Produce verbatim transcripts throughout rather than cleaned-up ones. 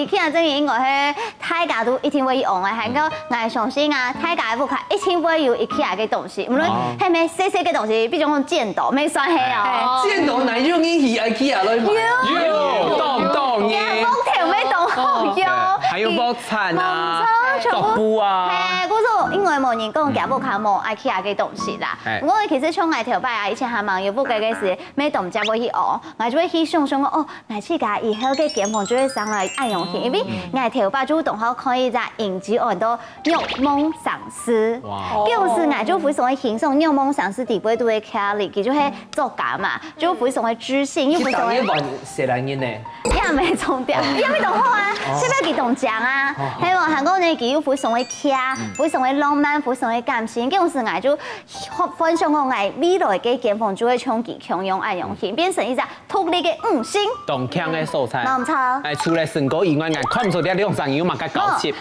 IKEA正經應該係大家都一定會用个，還過𠊎相信啊，大家个屋下一定會有IKEA个東西，無論係毋係細細个東西，比如講剪刀，毋係算係哦。剪刀哪有人去IKEA來買？有，當當然。木頭乜當好用，還有木 產啊，無錯，全部。桌布啊。係，故所應該無人講佢屋下無IKEA个東西啦。係。毋過其實像𠊎頭擺啊，以前還吂有屋个个時，每當家會去哦，𠊎就會去想想講，哦，𠊎自家以後个間房就會生來恁樣去，因為𠊎頭擺就當好看一隻影集，安到《欲望城市》。哇。該時𠊎就非常个欣賞《欲望城市》底背肚个Kelly，佢就係作家嘛，就非常个知性，又非常个。佢當然玩細人仔呢。 也無重點，也無當好啊，這擺佢當靚啊，係無？還過呢，佢又非常个徛，非常个浪漫，非常个感性。該時𠊎就幻想講，𠊎未來个間房就會像佢共樣恁樣形，變成一隻獨立个女性。當強个所在。無錯。哎，除了身高以外，𠊎看毋出這兩儕有麼个高低。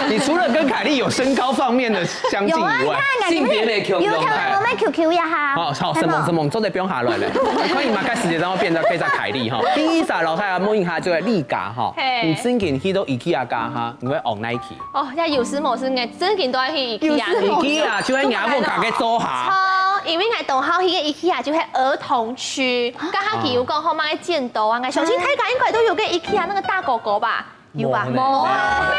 你除了跟凱莉有身高方面的相近以外，有啊，你看，性別的共樣。有看到我們QQ一下。哦，好，什麼什麼，做得不用下來了。看你麼个時間，然後變成可以再凱莉哈。第一隻，老太太問一下，就係麗佳哈。 係。你正經去到IKEA家哈，你會往哪去？哦，這有時無時，𠊎正經都愛去IKEA。IKEA就係你屋下个灶下。錯，因為𠊎當好去个IKEA就係兒童區，剛剛佢有講好買个剪刀啊，𠊎相信大家應該都有个IKEA那個大狗狗吧？有吧？無呢。無啊，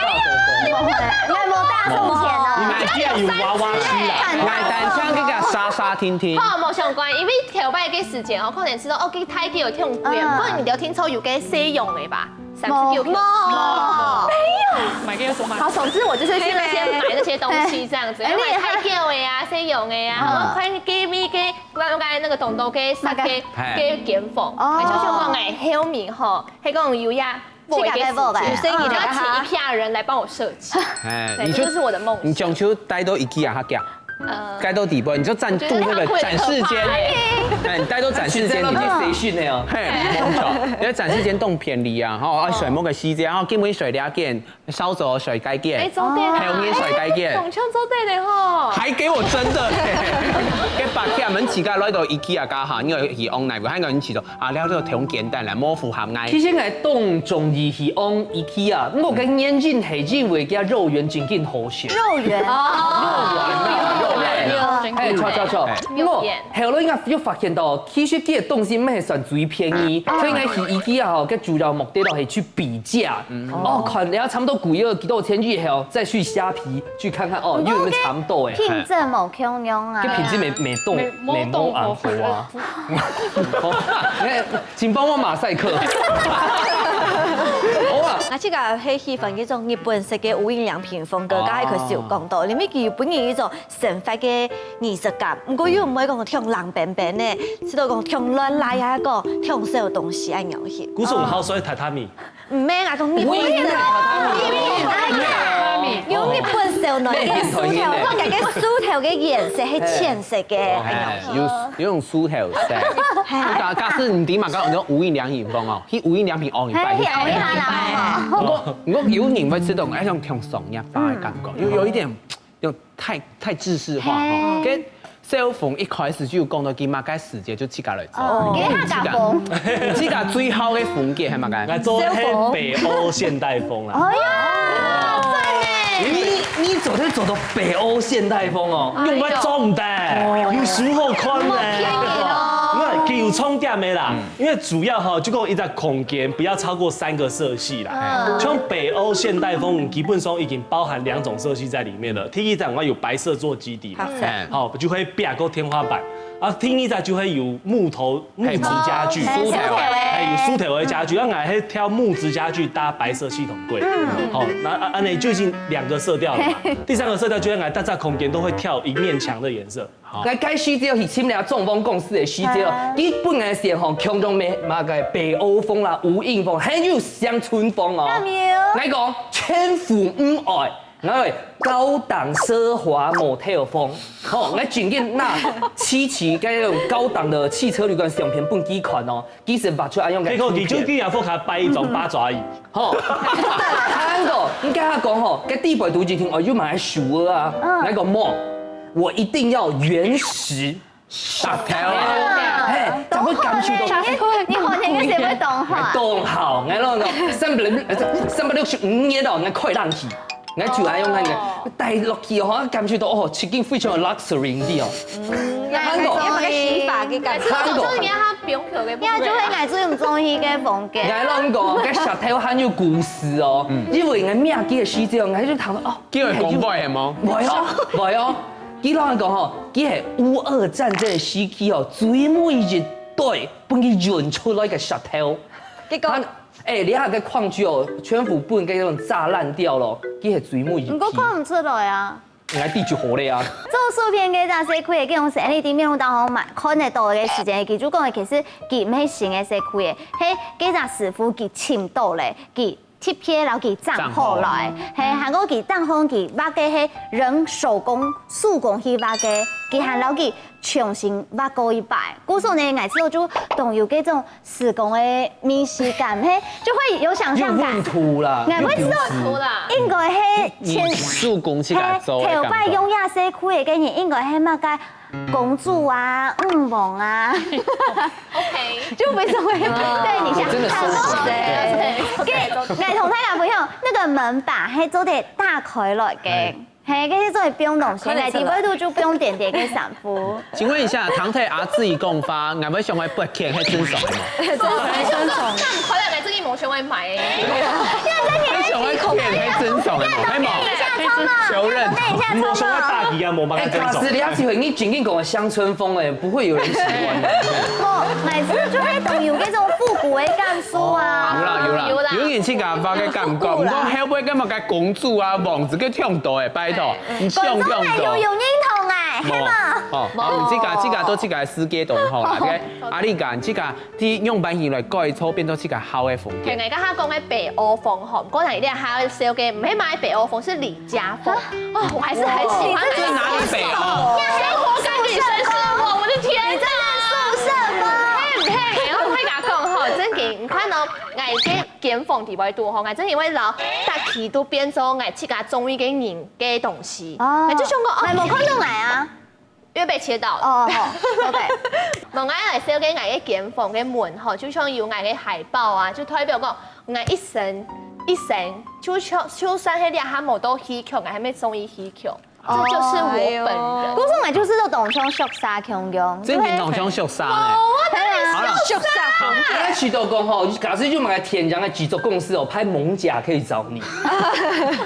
沒有，你們沒有大送錢啊。你們IKEA有娃娃區啦。𠊎單淨个沙沙廳廳。好，無相關，因為頭擺个時間哦，可能知道哦，去泰國有聽過，不過你有聽說有个西洋个吧？ 三十九塊。無。沒有。買給我什麼？好，總之我就是去那些買那些東西這樣子，然後買太久的呀、西洋的呀，然後看K V K，剛剛那個東東K、三K、K 間房，哦。就像講哎，後面吼，還講有呀，自家在做个。有生意的，要請一票人來幫我設計。哎，對，你就這就是我的夢想。你將就帶到IKEA下家。 呃，該到底部，你就佔住那個展示間。我覺得很可怕欸。哎，你帶到展示間裡面。去洗身的哦。嘿，沒錯，因為展示間當便利啊，吼，啊，睡目个時間，吼，今晡日睡這間，燒酒睡該間，哎，做得啦。還有你睡該間。哎，總算做得的吼。還給我真的嘞，給把家門起開來到IKEA家哈，你有去online，還有你去到啊，了解條件單來，無符合𠊎。其實𠊎當中意去往IKEA，毋過个原因係因為佢肉圓真經好食。肉圓。哦。肉圓，肉圓。哎，錯錯錯。哎。肉圓。毋過後來𠊎又發現到，其實這個東西毋係算最便宜，所以𠊎去IKEA吼，个主要目的都係去比價。哦，看了差不多貴了幾多錢以後，再去蝦皮去看看，哦，有沒有差不多的。品質無共樣啊。這品質沒沒動沒沒無安好啊。 你看，請幫我馬賽克。好啊。啊，這個係喜歡這種日本式个無印良品風格，哦。剛才佢有講到，裡面佢有分人一種生活个儀式感，毋過又毋會講忒冷冰冰呢，直到講忒亂來啊，講忒少東西恁樣去。故所好睡榻榻米。 毋係，𠊎講日本人，日本人，哎呀，有日本少女个梳頭，講个梳頭个顏色係淺色个，哎，有有種梳頭色。係。假假使你知嘛，講講無印良品風哦，去無印良品哦，你拜去。係，去哦，去哈啦，哈。不過不過有人會知道，哎，像像商業化的感覺，有有一點 又太太制式化吼。係。跟小鳳一開始就有講到，佢麼个時節就自家來做。哦，佢客家風。自家最好个風格係麼个？𠊎做个係北歐現代風啦。哎呀，讚欸！你你做得做到北歐現代風哦，哎喲。用來做毋得，有時候看呢。有沒有便宜咯？因為佢有重點的啦，因為主要哈，就講一個空間不要超過三個色系啦。嗯。像北歐現代風，基本上已經包含兩種色系在裡面了。第一種，我有白色做基底嘛，好。嗯。好，就會壁過天花板。啊，第二種就會有木頭、木質家具，嘿，木頭的。哎，有木頭的家具，啊，𠊎還挑木質家具搭白色系統櫃。嗯。好，那啊，恁樣就已經兩個色調了嘛。第三個色調就係𠊎大家空間都會挑一面牆的顏色。好。𠊎該時節去尋了裝潢公司个時節，嗯。佢本來先吼，共樣買麼个北歐風啦、無印風，還有鄉村風哦。那沒有。𠊎講全部毋愛。 𠊎愛高檔奢華motel風，吼，𠊎正經拿七七該種高檔的汽車旅館相片分佢看哦，其實畫出恁樣个圖片。結果佢就去阿福卡擺一張八爪椅。吼，還過，你跟他講吼，該地板都已經哦，又買書啊，嗯。那個夢，我一定要原石石頭啊，嘿，才會感受到。你好，你个係會當好啊。當好，𠊎摎你講，三百六，三百六十五日哦，𠊎開冷氣，𠊎就愛用該個，戴落去吼，感覺到哦，環境非常的luxury个哦。嗯，韓國，有个洗发个感觉。韓國就是你看他不用口味，呀，就會愛最毋中意个風格。𠊎摎你講，該舌頭還有故事哦，因為𠊎搣佢个時節，𠊎就聽到哦，叫佢講話係無？會哦，會哦。佢摎你講吼，佢係烏俄戰爭个時期哦，最尾一代分佢運出來个舌頭。結果，哎，你看个礦區哦，全部分該種炸爛掉了，佢係最尾一批。毋過看毋出來啊。應該地球好了啊。做薯片該隻細塊个，佢用係L E D面糊當好買，看得到个時間，佢就講其實佢毋係新个細塊个，係該隻師傅佢尋到咧，佢特別摎佢整好來，係，還過佢當好佢畫个係人手工手工去畫个，佢還摎佢重新畫過一擺。故所呢，𠊎知道就當有該種時光个迷失感，係，就會有想像感。有溫度啦，𠊎會知道好啦。應該係你手工自家做个頭擺用感覺。這細塊个人，應該係麼个公主啊、女王啊， OK，就為什麼會對你想真的是看到的？對，OK，OK。𠊎同大家分享，那個門把係做得打開來个。係，該係做得放東西，看得出來。來，底背肚就放點點个衫褲。請問一下，唐太阿志講話，𠊎會想愛發現係正常个無？正常。那你快樂來這個毛全會買欸。會想愛發現係正常个無？係無？求認。等一下，無想愛打佢啊，無辦哎，法接受假使。你還是會，你緊緊講鄉村風哎，不會有人喜歡的。哦，買字就會懂有那種復古的感受啊。有啦有啦，有啦有人自家畫个感覺，毋過後尾感覺該公主啊、王子个忒多哎，拜託，你想忒多。觀眾朋友有認同哎，係嘛？哦，哦，你自家自家都自家世界當好啦，OK？阿麗講，自家去用板戲來改造，變做自家好个風格。係，𠊎剛剛講个北歐風吼，毋過你這下燒个毋係買北歐風，是李家風。哦，我還是很喜歡。這是哪裡北歐？生活感很深是我，我的天哪！宿舍嗎？嘿，嘿，然後我跟你講吼，真的，你看哦，𠊎這間房底背肚吼，𠊎真的會摎大家都變做𠊎自家中意个人个東西。哦，那就像講，買無看到來啊？又被切到了。哦，好，OK。無，𠊎來燒个𠊎个間房个門吼，就像有𠊎个海報啊，就代表講𠊎一生一生，就像就算係這下無到戲曲，𠊎還沒中意戲曲，這就是我本人。故所𠊎就是都當像宿舍共樣，真的當像宿舍呢。係啊，好了，宿舍風應該去到講吼，假設就買天然的製作公司哦，拍蒙甲可以找你。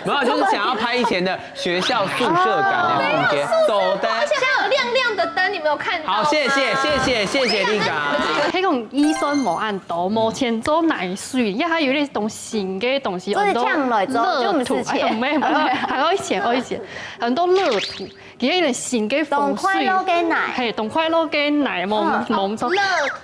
沒有，就是想要拍以前的學校宿舍感的風格，走的。而且還有亮亮的燈，你沒有看到嗎？好，謝謝謝謝謝謝麗卡。係講預算無恁多，無錢做泥水，因為佢有點東西新个東西，做得很多搶來做樂土，就毋使錢哎，沒有沒有，還有一錢，還有一錢，很多樂土，佢有點新个風水。當快樂个泥，係，當快樂个泥，無嗯無錯。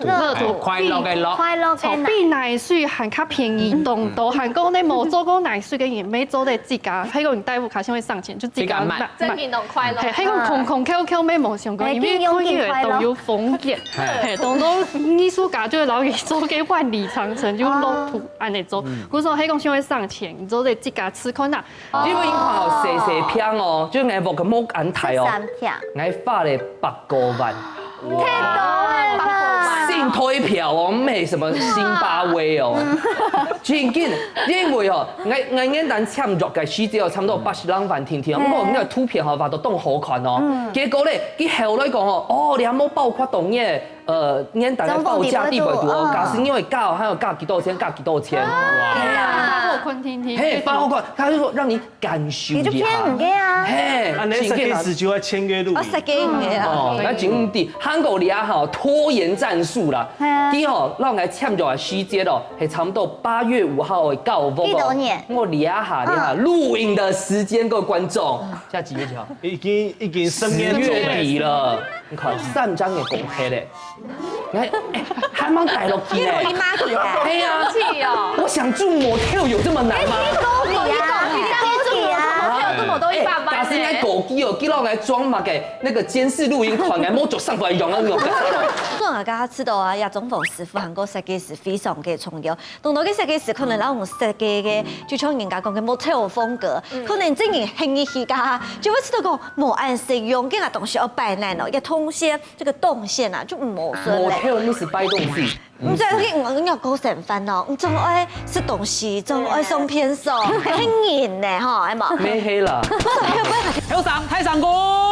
樂土，快樂个樂。快樂个泥。比泥水還較便宜，當多，還講你無做過泥水个人，乜做得自家，係講你大屋下先會省錢，就自家自家買買。真的當快樂。係，係講空空竅竅乜無想過，係因為應用佢个緊快樂當有風險。係，當多藝術家就會摎佢做个萬里長城，就落土恁樣做。故所係講先會省錢，你做得自家試看啊。因為你看哦，細細片哦，就𠊎屋个無恁大哦三片，，𠊎花了八個萬。太多了吧？新台票哦，毋係什麼辛巴威哦。真緊，因為哦，𠊎𠊎原單簽約个時節哦，差不多八十零萬定定，不過那個圖片吼，畫到當好看哦。結果咧，佢後來講哦，哦，你還無包括到你个呃原單个報價底背肚哦，假使你會加哦，還要加幾多錢，加幾多錢。發貨款定定。嘿，發貨款，他就說讓你感受一下。你就騙人家啊！嘿，啊，那設計師就要簽約錄影。真的啊哦，設計个啊。哦，那真的，韓國這下吼拖延戰術啦，嘿啊佢吼讓𠊎簽約个時節哦，係差不多八月五號个交屋哦。幾多年我這下這下錄影的時間，各位觀眾，現在幾月幾號？已經已經十十年月底了，你看三張也公開嘞。哎，哎，還蠻大落去呢。你落去買去啊？哎呀，氣哦。我想住motel有這麼難嗎？高級啊，高級啊！還有這麼多一百萬呢。該高級哦，佢老來裝麼个那個監視錄影款，來摸著上過來用啊，用。所以大家知道啊，這裝潢師傅還過設計師非常个重要。當多个設計師可能摎我們設計个，就像人家講个motel風格，可能真正行入去个，就會知道講無恁實用，這個東西要擺哪哦，一動線，這個動線啊，就無順咧。motel那是擺東西。毋知你你有夠生份哦，你總愛食東西，總愛上便所，還人呢吼，係無？沒黑啦。後生大聲公。